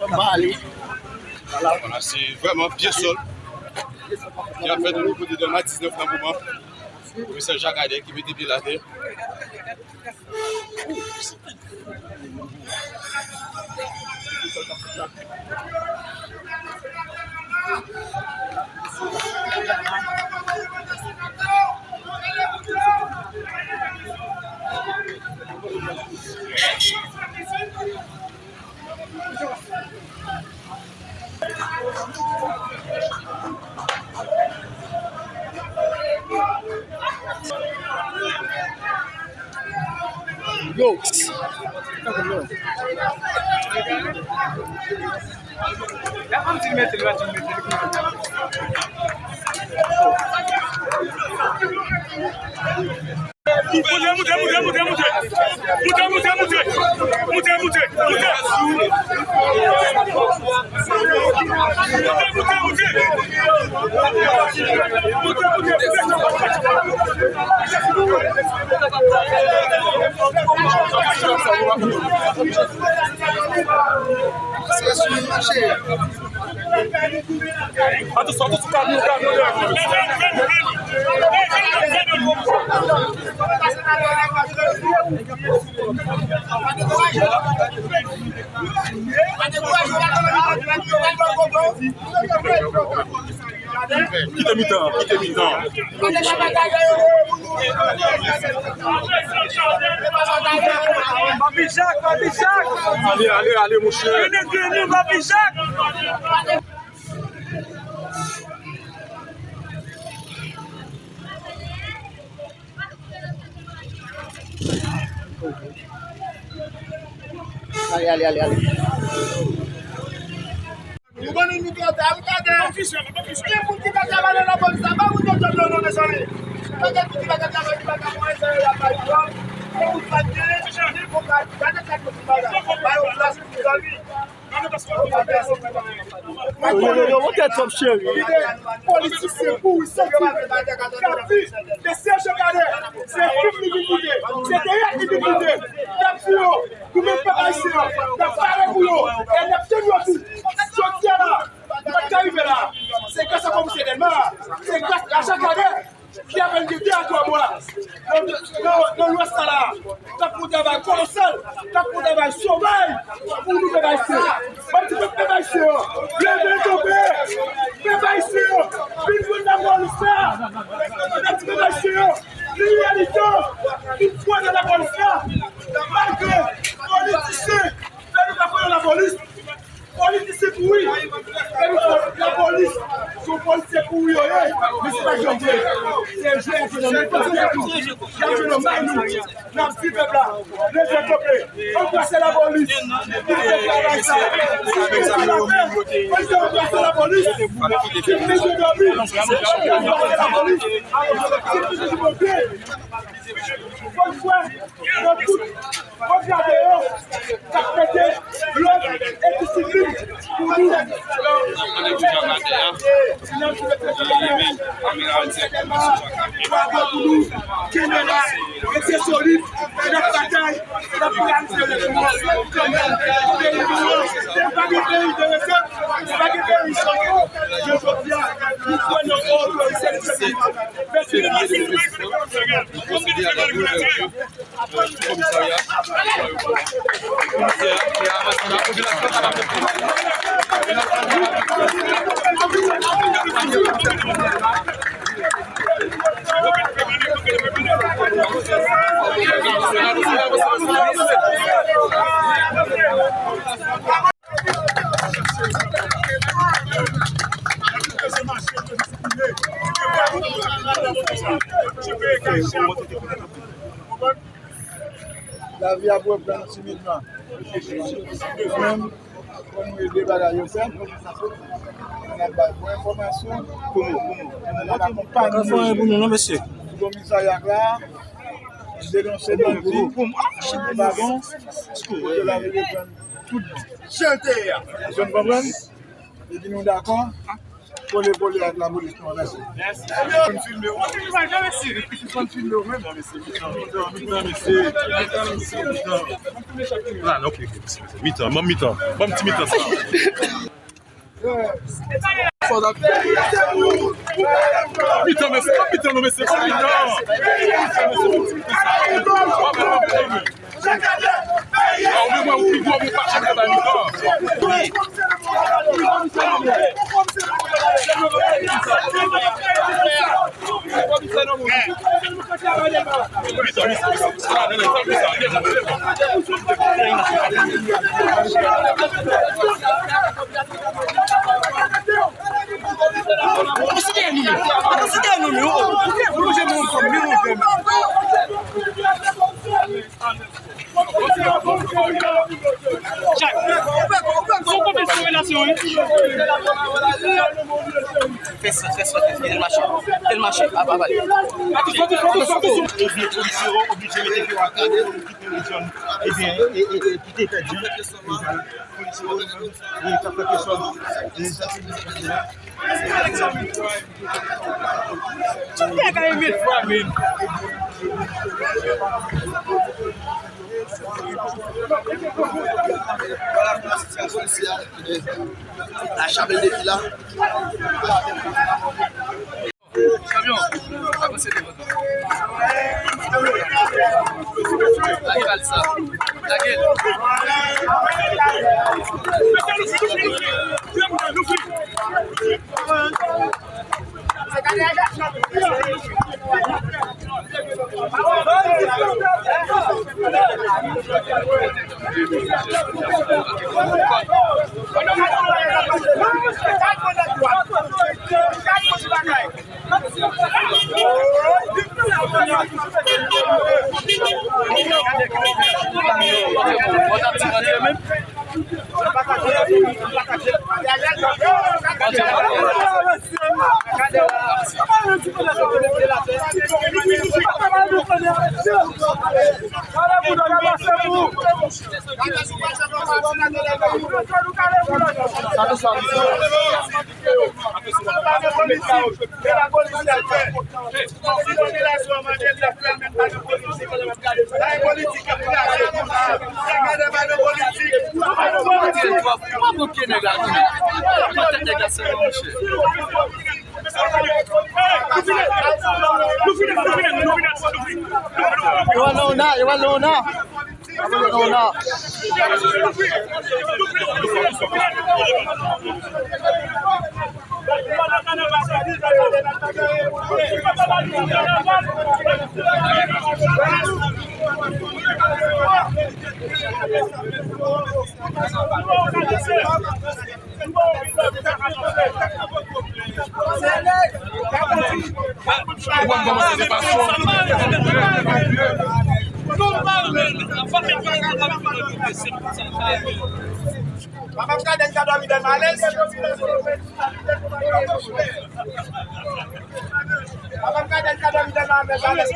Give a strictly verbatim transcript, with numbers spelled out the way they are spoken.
Voilà, se vrèman pye sòl ki ap fèt o nivo de Dèlma diznèf nan moman. Komisè Jakadè ki mete pye l atè. Yo. Moute, moute, moute, moute, moute. Moute, moute, moute. Moute, moute, moute. Moute, moute, moute. Moute, moute, moute. Sou mache. Sòti, sòti sou kamyon, kamyon dèyè. Kite mitan, kite mitan. Papi Jak, Papi Jak. Ale, ale, ale, monchè. Vini, vini, Papi Jak. Ale, ale, ale, ale. Nou ban nou nou kanta, nou kanta. Gen moun ki pa ka pale nan polis la, ba moun yo djòb yo non, mezanmi. Pa gen moun ki pa ka travay, ki pa ka pran zam, y ap bay djòb. Gen moun pa gen, ni pou ka, gade sa k ap pase. Ba yo plas, mezanmi. Yo, yo, yo, yo, monte twòp, cheri. Politisyen pouri, santi. K ap viv. De Serge Cadet, se fim li vin kite. Se teyat li vin kite. N ap di yo, nou menm pèp ayisyen an, n ap pare pou yo. E n ap tann yo tou. Jodi a la, nou pa t ka rive la. Se gras a komisè Dèlma. Se gras a Jakadè. Ki apèn gen de a twa mwa nan, nan, nan lwès la la, k ap fè yon travay kolosal, k ap fè yon travay sovay pou nou pèp ayisyen. M ap di pèp, pèp ayisyen an, leve kanpe, pèp ayisyen an, vin jwenn lapolis la. M ap di pèp ayisyen an, vin reyalize, vin kwè nan lapolis la, malgre politisyen fè nou pa kwè nan lapolis. Politisyen pouri. E nou fò lapolis. Se yon polisye pouri yo ye. Men se pa jan vre. Se jwe ak nou. Y ap jwe nan may nou. N ap di pèp la, leve kanpe. Anbrase lapolis. Polisye anbrase lapolis. Anbrase lapolis. Anbrase lapolis. Fò n kwè nan tout. Fòk gade yo, k ap mete lòd e disiplin pou nou. Pou nou kenbe la, rete solid, n ap batay, n ap reyalize rèv nou an kanmenm. Peyi nou an, nou pa gen peyi de resèt, nou pa gen peyi chòk. Men jodi a, nou kwè nan otorite. Mèsi. Lavi ap reprann timidman. Menm, fò nou ede bagay yo fèt. N ap bay bon enfòmasyon. Pou nou, pou nou. N ap akonpanye komisarya la, denonse bandi. Pou nou, pou nou. Pou nou, pou nou. Pou nou, pou nou. Pou nou, pou nou. Pou nou, pou nou. Pou nou, pou nou. Pou nou, pou nou. Epi nou dakò, Vole, vole ak lapolis, non, mèsi. Mèsi. Konn filme w. Konn filme w menm. Mitan, mitan, mitan, mitan, mitan. Ah, non, ok, ok, ok. Mitan, ban m mitan. Ban m ti mitan sa. Mitan, mesye, ban m mitan, non, mesye, ban m mitan. Mitan, mesye, ban m ti mitan sa. Ban m, ban m, ban m, ban m. Ah, ou menm, ou pi gwo, ou pa janm bay mitan. Jack, se w konfyans nan relasyon wi. Fè sa, fè sa, fè l mache. Fè l mache, ap, ap ale. Ebyen, polisye yo oblije mete pye yo ak gade, pou kite lezòn, ebyen, e, e, e, kite pèdi. Polisye yo, e, k ap fè presyon. E, sa se Tout nèg a met fwa, men. Voilà, la chapelle de Pilat. Chanpyon, avanse devan. Lage bal sa. Lage l. Yo, Leona, yo, Leona. Papa m ka dèy ka dòmi dèy malèz. Papa m ka dèy ka dòmi dèy malèz.